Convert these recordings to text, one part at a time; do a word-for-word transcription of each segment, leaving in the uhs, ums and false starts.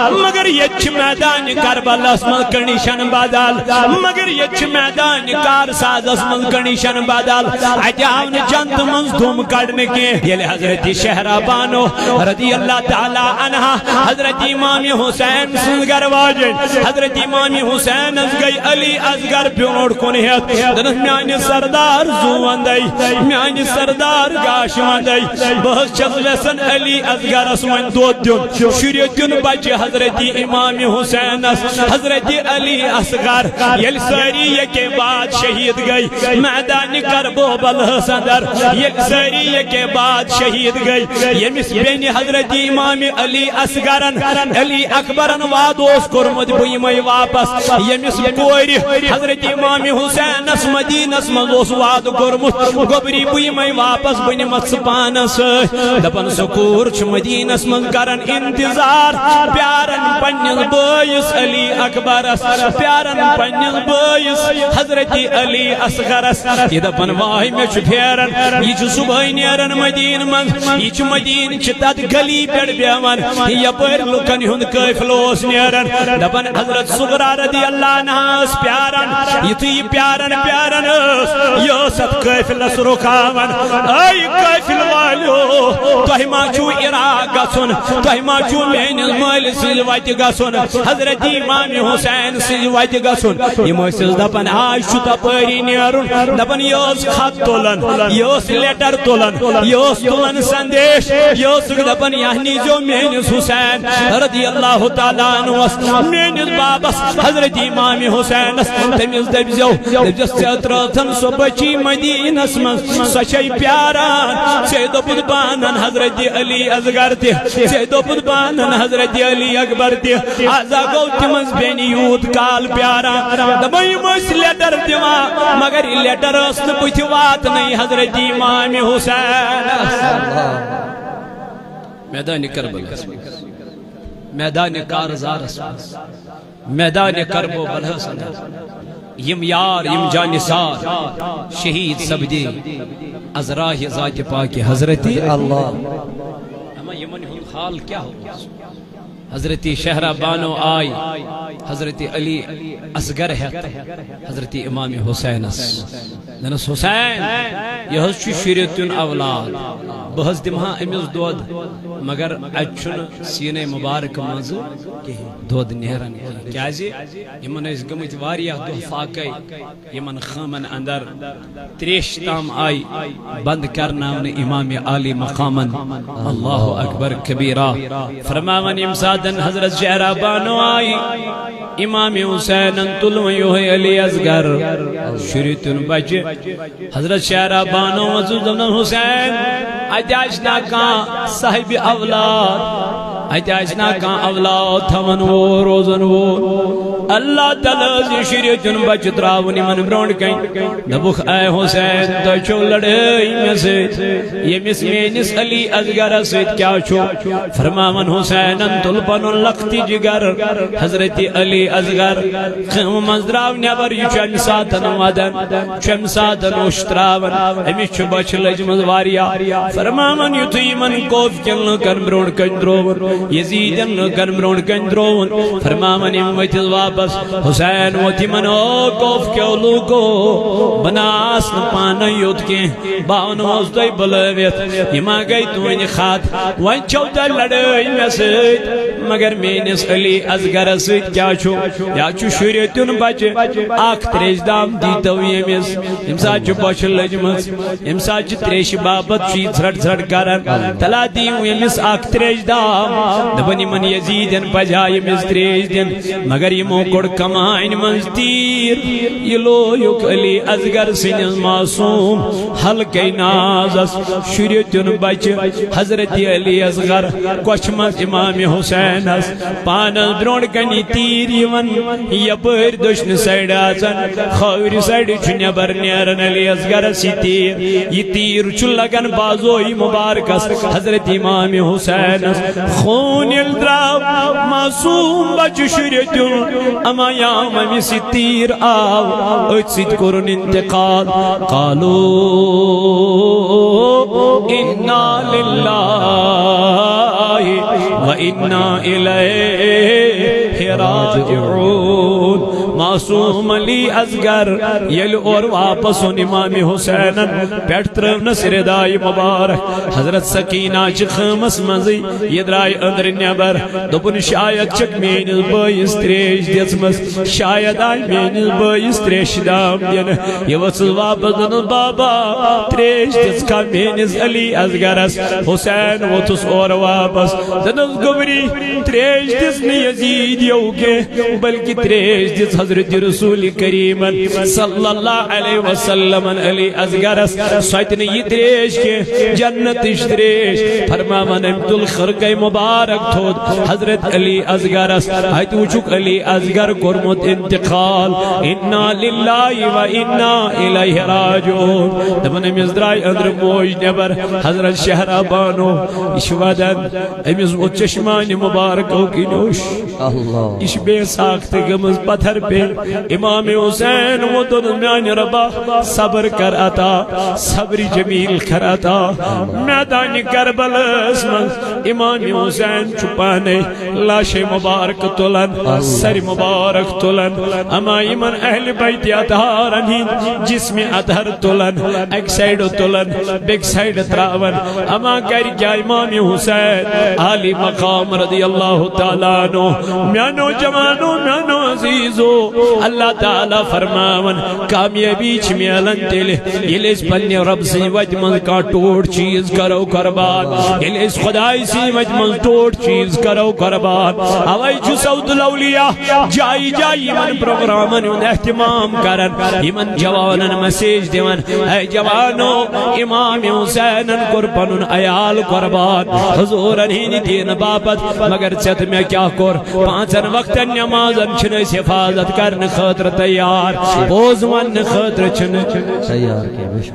مگر ییٚتہِ چھِ میدانِ کربلاہس منٛز کنڈیشن بدل۔ مگر ییٚتہِ چھِ میدانِ کارسازس منٛز کنڈیشن بدل۔ اتہِ آو نہٕ جنتہٕ منٛز دُم کڑنہٕ کینٛہہ۔ ییٚلہِ حضرت شہرا بانو رضی اللہ تعالیٰ عنہا، حضرت امام حسین سٕنٛز گرٕ واجٮ۪ن، حضرت امام حسینس گٔے علی اصغر برونٛٹھ کُن ہٮ۪تھ، دوٚپنس، "میانہِ سردار زُو وندے، میانہِ سردار گاش وندے، بہٕ حظ چھَس یژھان علی اصغرس وۄنۍ دۄد دیُن۔" شُرۍ دیُن بچہِ حضرت امام حسینس، حضرت علی اصغر۔ ییٚلہِ سٲری یکے بعد شہید گٔے میدانِ کربلاہس اندر، ییٚلہِ سٲری یکے بعد شہید گٔے، ییٚمِس بیٚنہِ حضرت امام علی اصغرن، علی اکبرن وعدٕ اوس کوٚرمُت، بہٕ یِمے واپس، ییٚمِس کورِ حضرت امام حسینس مدینس منٛز اوس وعدٕ کوٚرمُت، گوٚبری، بہٕ یِمے واپس، بہٕ نِمتھ ژٕ پانس سۭتۍ۔ دپان، سُہ کوٗر چھُ مدینس منٛز کران انتظار، پیاران پننِس بٲیِس علی اکبرس، پیاران پننِس بٲیِس حضرت علی اصغرس۔ یہِ دپان، واے، مےٚ چھُ پھیران، یہِ چھُ صبحٲے نیران مدینہٕ منٛز، یہِ چھُ مدینہٕ چہِ تتھ گلی پٮ۪ٹھ بیہوان، یپٲرۍ لُکن ہُنٛد قٲفلہٕ اوس نیران۔ دپان، حضرت صغرا رضی اللہ عنہا ٲس پیاران، یُتھُے یہِ پیاران پیاران ٲس، یہِ ٲس اتھ قٲفلس رُکاوان۔ اے قٲفلہٕ والیو، تۄہہِ ما چھُو عراق گژھُن؟ تۄہہِ ما چھُو میٲنِس مٲلۍ سٕنٛزِ وتہِ گژھُن؟ حضرت امام حسین سٕنٛزِ وتہِ گژھُن؟ یِم ٲسِس دپان، آز چھُ تپٲری نیرُن۔ دپان، یہِ ٲس خط تُلان، یہِ ٲس لیٹر تُلان، یہِ ٲس تُلان سندیش، یہِ ٲسٕکھ دپان، یہِ نیٖزیو میٲنِس حسین رضی اللہ تعالیٰ عنہس، میٲنِس بابس حضرت امام حسینس، تٔمِس دٔپزیو، دٔپزیس، ژےٚ ترٲوتھن سۄ بچی مدینس منٛز، سۄ چھے پیاران، ژےٚ دوٚپُتھ بہٕ انن حضرت علی اصغر تہِ، ژےٚ دوٚپُتھ بہٕ انن حضرت علی اکبر تہِ۔ آزا گوٚو تِمن بیٚنہِ یوٗت کال پیاران۔ دپان، یِم ٲسۍ لیٹر دِوان، مگر یہِ لیٹر ٲس نہٕ بٕتھِ واتنٕے حضرت امام حسین۔ میدانِ کربلاہس منٛز، میدانِ کارزارس منٛز، میدانِ کرب و بلاہس اندر یِم یار، یِم جانثار شہید سپدے از راہِ ذاتِ پاکِ حضرت اللہ۔ اما یِمن ہُنٛد حال کیٛاہ اوس؟ حضرت شہرا بانو آے حضرت علی اصغر ہٮ۪تھ حضرت امام حسینس۔ دنس، حسین، یہِ حظ چھُ شُرِ تیُن اولاد، بہٕ حظ دِمہٕ ہا أمِس دۄد، مگر اتہِ چھُنہٕ سیٖنے مُبارک منٛزٕ کِہیٖنۍ دۄد نیران کِہیٖنۍ۔ کیٛازِ؟ یِمن ٲسۍ گٔمٕتۍ واریاہ دۄہ فاقے، یِمن خٲمن اندر تریش تام آیہِ بند کرناونہٕ امام عالی مقامن۔ اللہ اکبر کبیرہ۔ فرماوان ییٚمہِ ساتن حضرت شہرا بانو آیہِ، امام حسینن تُل وۄنۍ یِہوٚے علی اصغر، شُرِ تیُن بچہِ۔ حضرت شہرا بانو ؤژھٕس، دوٚپنس، حسین، اتہِ آسہِ نا کانٛہہ صاحبِ اولاد، اتہِ آسہِ نا کانٛہہ اولاد تھاون وول، روزن وول؟ اللہ تعالیٰ ہس یہِ شُرِ تیُن بچہِ ترٛاوُن یِمن برونٛٹھ کنہِ۔ دوٚپُکھ، اے حسین، تۄہہِ چھو لڑٲے مےٚ سۭتۍ، ییٚمِس میٲنِس علی اصغرس سۭتۍ کیٛاہ چھُ؟ فرماوان حسینن تُل پنُن لخت جگر حضرت علی اصغر خیمہٕ منٛز درٛاو نٮ۪بر، یہِ چھُ امہِ ساتن ودان، چھُ امہِ ساتن اوٚش ترٛاوان، أمِس چھُ بۄچھِ لٔجمٕژ واریاہ۔ فرماوان یُتھُے یِمن کوف کٮ۪ن لوٗکن برونٛٹھ کنہِ ترٛووُن، یزیدن لوٗکن برونٛٹھ کنہِ ترٛووُن، فرماوان یِم ؤتھِس واپس۔ حسین ووت یِمن، او کوف کیو لوٗکو، بہٕ نہ آس نہٕ پانے یوت کینٛہہ، بہٕ آونہٕ اوس تۄہہِ بُلٲوِتھ، یہِ ما گٔے تُہنٛدِ خط؟ وۄنۍ چھو تۄہہِ لڑٲے مےٚ سۭتۍ، مگر میٲنِس علی اصغرس سۭتۍ کیٛاہ چھُ؟ یا چھُ شُرِ تیُن بچہِ، اکھ تریش دام دیٖتو ییٚمِس، ییٚمہِ ساتہٕ چھِ بۄچھِ لٔجمٕژ، ییٚمہِ ساتہٕ چھِ تریشہِ باپتھ چھُ یہِ ژھرٹ ژھرٹ کران، تلا دِیِو ییٚمِس اکھ تریش دام۔ دپان یِمن یزیٖدٮ۪ن پزِ ہا ییٚمِس تریش دِنۍ، مگر یِمو کوٚڑ کمانہِ منٛز تیٖر۔ یہِ لویُک علی اصغر سٕنٛدِس معصوٗم حلقے نازس، شُرِ تیُن بچہِ حضرت علی اصغر، کۄچھِ منٛز امام حسینس، پانس برونٛٹھ کنہِ تیٖر یِوان، یپٲرۍ دٔچھنہِ سایڈٕ اژان، کھوورِ سایڈٕ چھُ نٮ۪بر نیران علی اصغرس یہِ تیٖر۔ یہِ تیٖر چھُ لگان بازوی مبارکس حضرت امام حسینس۔ خوٗن ییٚلہِ درٛاو، معصوٗم بچہِ شُرِ تیُن، اما یام أمِس یہِ تیٖر آو، أتھۍ سۭتۍ کوٚرُن انتقال۔ قالوا انا للہ وإنا إليه راجعون۔ معصوم علی اصغر ییٚلہِ اورٕ واپس اوٚن امام حسینن، پٮ۪ٹھ ترٲونس ردایہِ مبارک۔ حضرت سکینہ چھِ خٲمس منٛزٕے، یہِ درٛاے أنٛدرٕ نٮ۪بر۔ دوٚپُن، شاید چھکھ میٲنِس بٲیِس تریش دِژمٕژ، شاید آے میٲنِس بٲیِس تریشہِ دام دِنہٕ۔ یہِ ؤژھٕس واپس، دوٚپنس، بابا، تریش دِژکھا میٲنِس علی اصغرس؟ حسین ووٚتھُس اورٕ واپس، دوٚپنس، گوٚبری، تریش دِژ نہٕ یزیدیو کینٛہہ، بلکہ تریش دِژ حضرت رسول کریمن صلی اللہ علیہ وسلمن علی اصغرس۔ سۄ تہِ نہٕ یہِ تریش کینٛہہ، جنتٕچ تریش۔ فرماوان أمۍ تُل خرقے مبارک تھوٚد حضرت علی اصغرس۔ اَتہِ وٕچھُکھ علی اصغر کوٚرمُت انتقال۔ انا للہ و انا الیہ راجعون۔ دَپان أمِس درٛاے أنٛدرٕ موج نٮ۪بر۔ حضرت شہرا بانو، یہِ چھِ ودان، أمِس ووٚتھ چشمانہِ مبارکو کِنۍ اوٚش۔ اللہ۔ یہِ چھِ بے ساختہٕ گٔمٕژ پتھر پے۔ امام حسین ووٚن، دوٚپنس، میانہِ رۄبا، صبر کر عطا، صبر جمیل کر عطا۔ میدانِ کربلاہس منٛز امام حسین چھُ پانے لاشے مبارک تُلان، سر مبارک تُلان، اما یِمن اہل بیت اطہارن ہٕنٛدۍ جسمِ اطہر تُلان، اکہِ سایڈٕ تُلان، بیٚکہِ سایڈٕ تراوان۔ اما گرِ کیا امام حسین عالی مقام رضی اللہ تعالیٰ عنہ۔ میانو جوانو، میانو عزیزو، اللہ تعالیٰ فرماوان، کامیٲبی چھِ میلان تیٚلہِ، ییٚلہِ أسۍ پننہِ رۄب سٕنٛزِ وتہِ منٛز کانٛہہ ٹوٹھ چیٖز کرو قربان، ییٚلہِ أسۍ خدایہِ سٕنٛزِ وتہِ منٛز ٹوٹھ چیٖز کرو قربان۔ اوے چھُ سعود الاولیاء جایہِ جایہِ یِمن پروگرامن ہُنٛد اہتمام کران، یِمن جوانن مسیج دِوان، اے جوانو، امام حسینن کوٚر پنُن عیال قربان، حضوٗرن ہٕنٛدِ دیٖنہٕ باپتھ۔ مگر ژےٚ تہٕ مےٚ کیٛاہ کوٚر؟ پانٛژن وقتن نمازن چھِنہٕ أسۍ حفاظت کرنہٕ خٲطرٕ تیار، پوٚز وننہٕ خٲطرٕ چھِنہٕ۔ تیار کینٛہہ، بے شک۔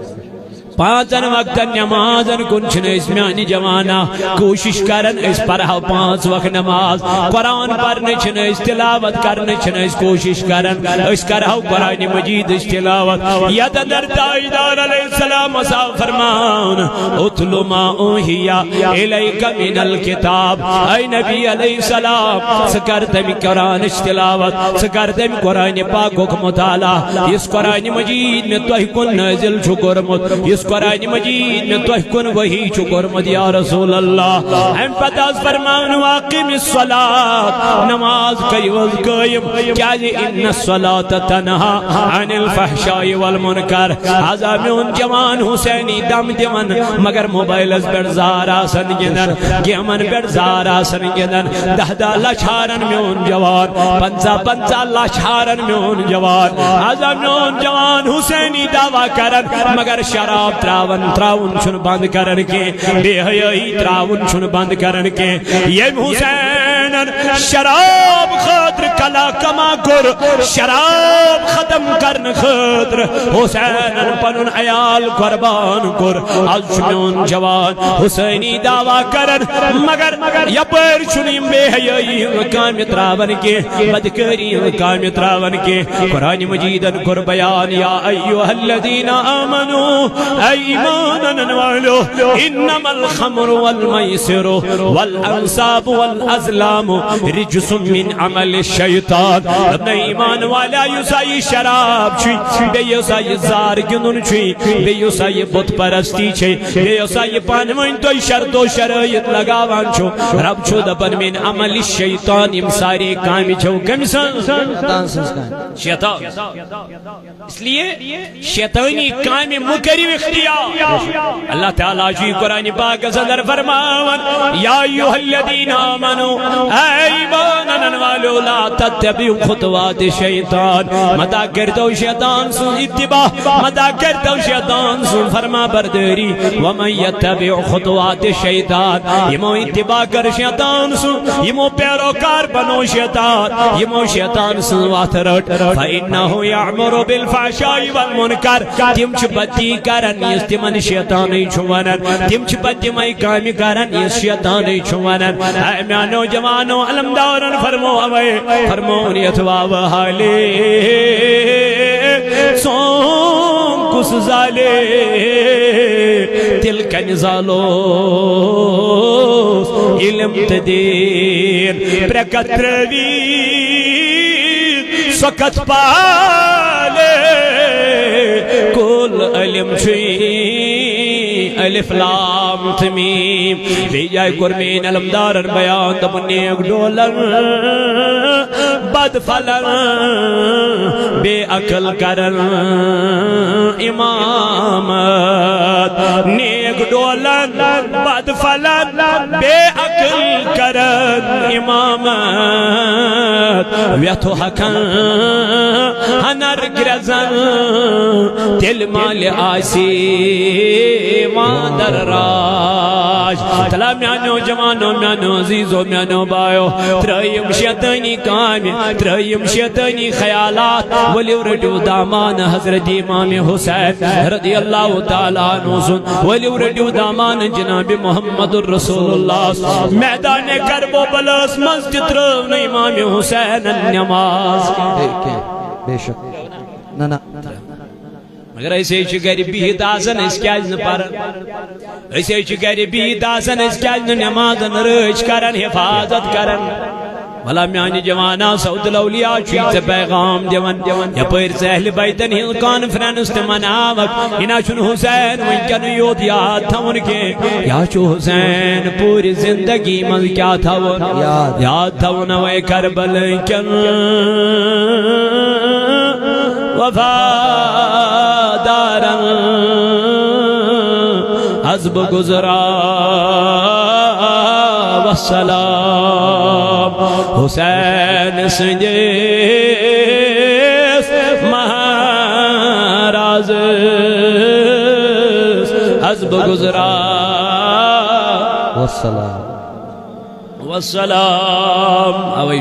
پانٛژن وقتن نمازن کُن چھِنہٕ أسۍ، میانہِ جوانا، کوٗشِش کران، أسۍ پرہو پانٛژھ وقت نماز۔ قرآن پرنہٕ چھِنہٕ أسۍ، تلاوت کرنہٕ چھِنہٕ أسۍ کوٗشِش کران، أسۍ کرہو قرآنِ مجیدٕچ تلاوت۔ یتھ اندر تاجدار علیہ السلام ہسا فرمان، اتل ما اوحی الیک من الکتاب۔ اے نبی علیہ السلام، ژٕ کر تمہِ قرآنٕچ تلاوت، ژٕ کر تمہِ قرآنِ پاکُک مطالعہ، یُس قرآنِ مجید مےٚ تۄہہِ کُن نٲزِل چھُ کوٚرمُت، یُس قرآنِ مجید مےٚ تۄہہِ کُن وحی چھُ کوٚرمُت، یا رسول اللہ۔ اَمہِ پتہٕ حظ فرماوُن، واقم الصلاۃ، نماز کٔرِو حظ قٲیِم، کیازِ ان الصلاۃ تنہا عن الفحشاء والمنکر۔ آز آ میون جوان حسینی دم دِوان، مگر موبائلس پٮ۪ٹھ زار آسان گِنٛدان، گیمن پٮ۪ٹھ زار آسان گِنٛدان۔ دَہ دَہ لچھ ہارن میون جوان، پنٛژاہ پنٛژاہ لچھ ہارن میون جوان۔ آز آ میون جوان حسینی دعویٰ کران، مگر شراب تراوان، تراوُن چھُنہٕ بند کران کینٛہہ، بے حیٲیی تراوُن چھُنہٕ بند کران کینٛہہ۔ ییٚمۍ حسینن شراب خٲطرٕ کلا کما کوٚر، شراب ختم کرنہٕ خٲطرٕ حسینن پنُن عیال قربان کوٚر۔ از چھُ میون جوان حسینی دعویٰ کران، مگر یپٲرۍ چھُنہٕ یِم بے حیٲیی ہٕنٛز کامہِ تراوان کینٛہہ، بدکٲری ہٕنٛز کامہِ تراوان کینٛہہ۔ قرآن مجیدن کوٚر بیان، یا ایھا الذین آمنو، اے ایمان انن والو، انما الخمر والمیسر والانصاب والازلام رجس من عمل الشیطان۔ اے ایمان والا، یُس ہا یہِ شراب چھُ، بیٚیہِ یُس ہا یہِ زار گِنٛدُن چھُ، بیٚیہِ یُس ہا یہِ بت پرستی چھِ، بیٚیہِ یُس ہا یہِ پانہٕ ؤنۍ تُہۍ شرط و شرٲیط لگاوان چھِو، رب چھُ دپان، من عمل الشیطان، یِم سارے کامہِ چھَو کٔمۍ سٕنٛز؟ شیطان سٕنٛز کامہِ۔ شیطان۔ اس لیے شیطانی کامہِ مہٕ کٔرِو اختیار۔ اللہ تعالیٰ چھُ یہِ قرآن پاکس اندر فرماوان، یا ایھا الذین آمنو، اے ایمان انن والو، لا تتبعوا خطوات الشیطان، متا کٔرتو شیطان سٕنٛز اتباع، متا کٔرتو شیطان سٕنٛز فرما بردٲری۔ ومن یتبع خطوات الشیطان، یِمو اتباع کٔر شیطان سٕنٛز، یِمو پیروکار بنو شیطان، یِمو شیطان سٕنٛز وتھ رٔٹ، فإنه یأمر بالفحشاء والمنکر، تِم چھِ بدی کران یُس تِمن شیطانٕے چھُ ونان، تِم چھِ پتہٕ تِمے کامہِ کران یُس شیطانٕے چھُ ونان۔ اے میانو جوانو علمدارن فرمو اوے، فرمون یتھ واوٕ حالے۔ ژوٚم کُس زالے، تِلہٕ کنہِ زالوس علم تہٕ دیٖن۔ ترٛےٚ کتھ ترٛٲوِتھ سۄ کتھ پالے، کُل علم چھُے الف لام تہٕ میٖم۔ بیٚیہِ جایہِ کوٚر میٛٲنۍ علمدارن بیان، دوٚپُن، نیک ڈولن بد پھلن بے عقل کرن امامت۔ نیک ڈولن بد پھلن بے عقل کرن امامت۔ ویتھو حقن ہنر گرزن، تیٚلہِ مالہِ آسی مادر راج۔ تلا میانیو جوانو، میانیو عزیزو، میانیو بایو، ترٲیِم شیطٲنی کامہِ، ترٲیِم شیطٲنی خیالات۔ ؤلِو رٔٹِو دامان حضرت امام حسین رضی اللہ تعالیٰ عنہ سُنٛد، ؤلِو رٔٹِو دامان جناب محمد رسول اللہ۔ میدان کربو بلس منٛز تہِ ترٲو نہٕ امام حسینن نماز۔ بے شک۔ نہ، نہ۔ مگر أسۍ ہے چھِ گرِ بِہِتھ آسان، أسۍ کیازِ نہٕ پران؟ أسۍ ہے چھِ گرِ بِہِتھ آسان، أسۍ کیازِ نہٕ نمازن رٲچھ کران، حفاظت کران؟ ولا میانہِ جوانا، سعود الاولیاء چھُے ژےٚ پیغام دِوان۔ یپٲرۍ ژےٚ اہلِ بیتن ہٕنٛز کانفرنس تہِ مناوکھ، یہِ نہ چھُنہٕ حسین وٕنکیٚن یوت یاد تھاوُن کینٛہہ، یا چھُ حسین پوٗرٕ زندگی منٛز کیٛاہ تھاوُن؟ یاد۔ یاد تھاوُن اوے کربلہٕ کٮ۪ن وفادارن از بہٕ گُزرا وسلام۔ حسین سٕنٛدِس مہرازس از بہٕ گُزرا وسلام۔ وسلام۔ اوے